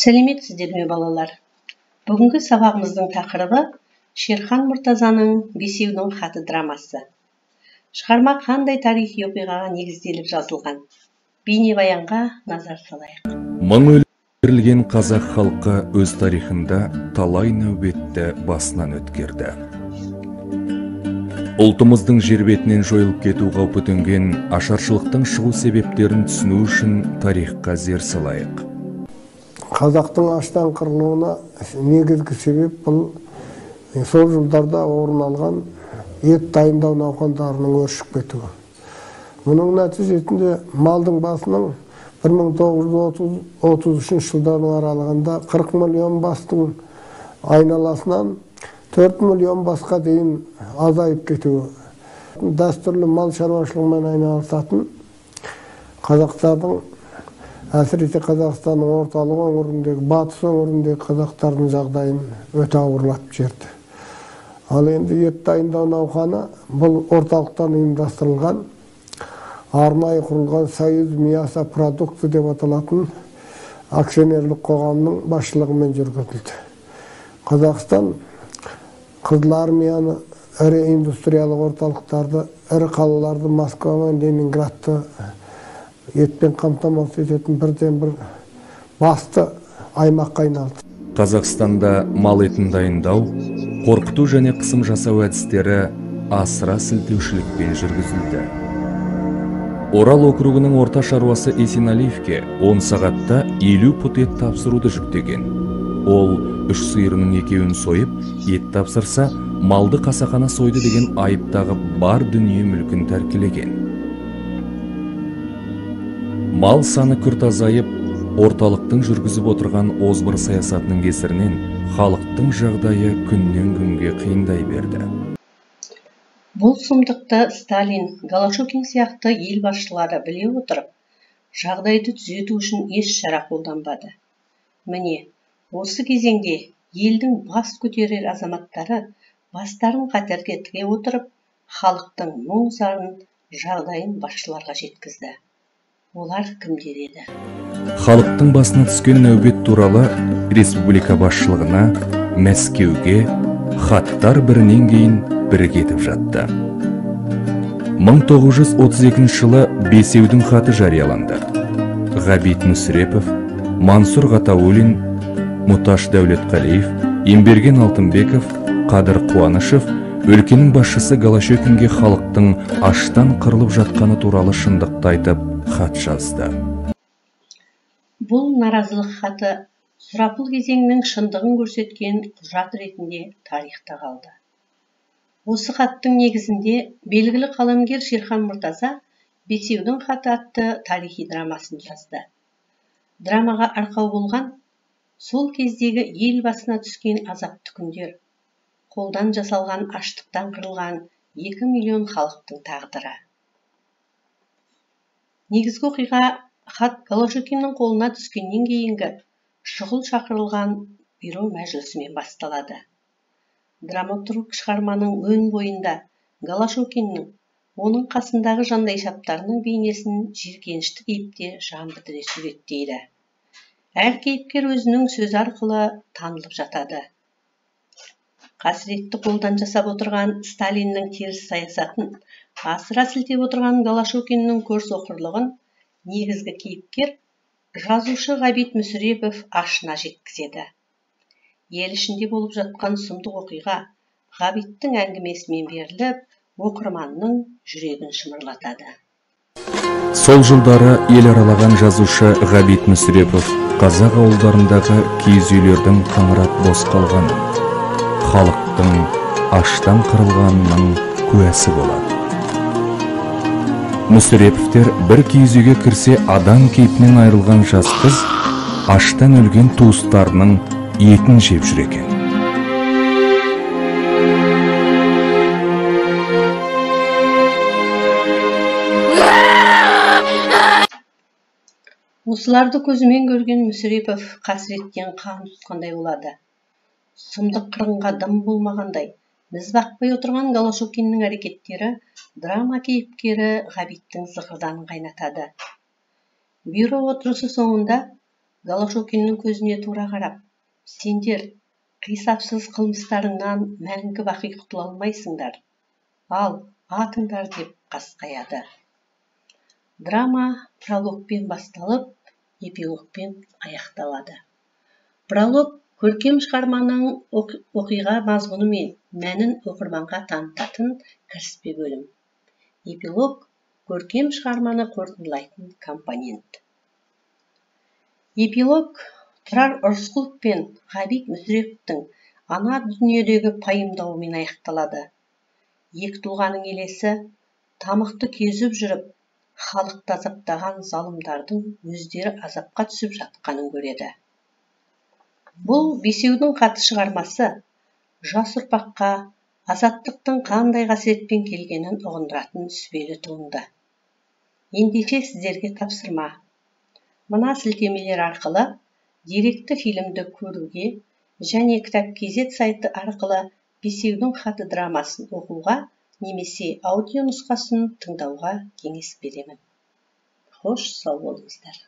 Сәлеметсіздер ме, балалар? Бүгінгі сабағымыздың тақырыбы Шерхан Мұртазаның «Бесеудің хаты» драмасы. Шығарма қандай тарихи оқиғаға негізделіп жазылған? Бейнебаянға назар салайық. Мың өлтірілген қазақ халқы өз тарихында талай нәубетті басынан өткерді. Ұлтымыздың жер бетінен жойылып кету қаупі төнген ашаршылықтың шығу себептерін түсіну үшін тарихқа зер салайық. Қазақтың аштан қырылуына негізгі себеп бұл сол жылдарда орын алған ет дайындау науқандарының өршіп кетуі. Мұның нәтижесінде малдың басының 1933 жылдардың аралығында 40 миллион бастың айналасынан 4 миллион басқа дейін азайып кетуі. Дәстүрлі мал шаруашылығымен айналысатын қазақтардың, әсіресе Қазақстанның орталық өңіріндегі, батыс өңіріндегі қазақтардың жағдайын өте ауырлатып жіберді. Ал енді ет дайындау науқаны бұл орталықтан ұйымдастырылған, арнайы құрылған «Союз мясо продукты» деп аталатын акционерлік қоғамның басшылығымен жүргізілді. Қазақстан Қызыл армияны, ірі индустриялық орталықтарды, ірі қалаларды, Москва мен Ленинградты етпен қамтамасыз ететін бірден бір басты аймаққа айналды. Қазақстанда мал етін дайындау, қорқыту және қысым жасау әдістері асыра сілтеушілікпен жүргізілді. Орал округінің орта шаруасы Есеналиевке 10 сағатта 50 пұт ет тапсыруды жүктеген. Ол үш сиырының екеуін сойып, ет тапсырса, малды қасақана сойды деген айып тағып, бар дүние мүлкін тәркілеген. Мал саны күрт азайып, орталықтың жүргізіп отырған озбыр саясатының кесірінен халықтың жағдайы күннен күнге қиындай берді. Бұл сұмдықты Сталин, Голощекин сияқты ел басшылары біле отырып, жағдайды түзету үшін еш шара қолданбады. Міне, осы кезеңде елдің бас көтерер азаматтары бастарын қатерге тіге отырып, халықтың мұң-зарын, жағдайын басшыларға жеткізді. Олар кімдер еді? Халықтың басына түскен нәубет туралы республика басшылығына, Мәскеуге хаттар бірінен кейін бірі кетіп жатты. 1932 жылы «Бесеудің хаты» жарияланды. Ғабит Мүсірепов, Мансұр Ғатаулин, Мұташ Дәулетқалиев, Емберген Алтынбеков, Қадыр Қуанышев өлкенің басшысы Голощекинге халықтың аштан қырылып жатқаны туралы шындықты айтып хат жазды. Бұл наразылық хаты сұрапыл кезеңнің шындығын көрсеткен құжат ретінде тарихта қалды. Осы хаттың негізінде белгілі қаламгер Шерхан Мұртаза «Бесеудің хаты» атты тарихи драмасын жазды. Драмаға арқау болған сол кездегі ел басына түскен азапты күндер, қолдан жасалған аштықтан қырылған 2 миллион халықтың тағдыры. Негізгі оқиға хат Голощекиннің қолына түскеннен кейінгі шұғыл шақырылған бюро мәжілісімен басталады. Драматург шығарманың өн бойында Голощекиннің, оның қасындағы жандайшаптарының бейнесін жиіркенішті кейіпте жан бітіре суреттейді. Әр кейіпкер өзінің сөзі арқылы танылып жатады. Қасіретті қолдан жасап отырған Сталиннің теріс саясатын, асыра сілтеп отырған Голощекиннің көрсоқырлығын негізгі кейіпкер жазушы Ғабит Мүсірепов ашына жеткізеді. Ел ішінде болып жатқан сұмдық оқиға Ғабиттің әңгімесімен беріліп, оқырманның жүрегін шымырлатады. Сол жылдары ел аралаған жазушы Ғабит Мүсірепов қазақ ауылдарындағы киіз үйлердің қаңырап бос қалғанын, халықтың аштан қырылғанының куәсі болады. Мүсіреповтер бір киіз үйге кірсе, адам кейпінен айырылған жас қыз аштан өлген туыстарының етін жеп жүр екен. Осыларды көзімен көрген Мүсірепов қасіреттен қан жұтқандай болады. Сұмдық қырғынға дым болмағандай, міз бақпай отырған Голощекиннің әрекеттері драма кейіпкері Ғабиттің зығырданын қайнатады. Бюро отырысы соңында Голощекиннің көзіне тура қарап, сендер қисапсыз қылмыстарыңнан мәңгі бақи құтыла алмайсыңдар, ал атыңдар деп қасқаяды. Драма прологпен басталып, эпилогпен аяқталады. Пролог көркем шығарманың оқиға мазмұны мен мәнін оқырманға танытатын кіріспе бөлім. Эпилог көркем шығарманы қорытындылайтын компонент. Эпилог Тұрар Рысқұлов пен Ғабит Мүсіреповтің ана дүниедегі пайымдауымен аяқталады. Екі тұлғаның елесі тамықты кезіп жүріп, халықты азаптаған залымдардың өздері азапқа түсіп жатқанын көреді. Бұл Бесеудің хаты шығармасы жас ұрпаққа азаттықтың қандай қасіретпен келгенін ұғындыратын сүбелі туынды. Ендеше сіздерге тапсырма. Мына сілтемелер арқылы деректі фильмді көруге және Кітап.kz сайты арқылы Бесеудің хаты драмасын оқуға немесе аудио нұсқасын тыңдауға кеңес беремін. Хош, сау болыңыздар.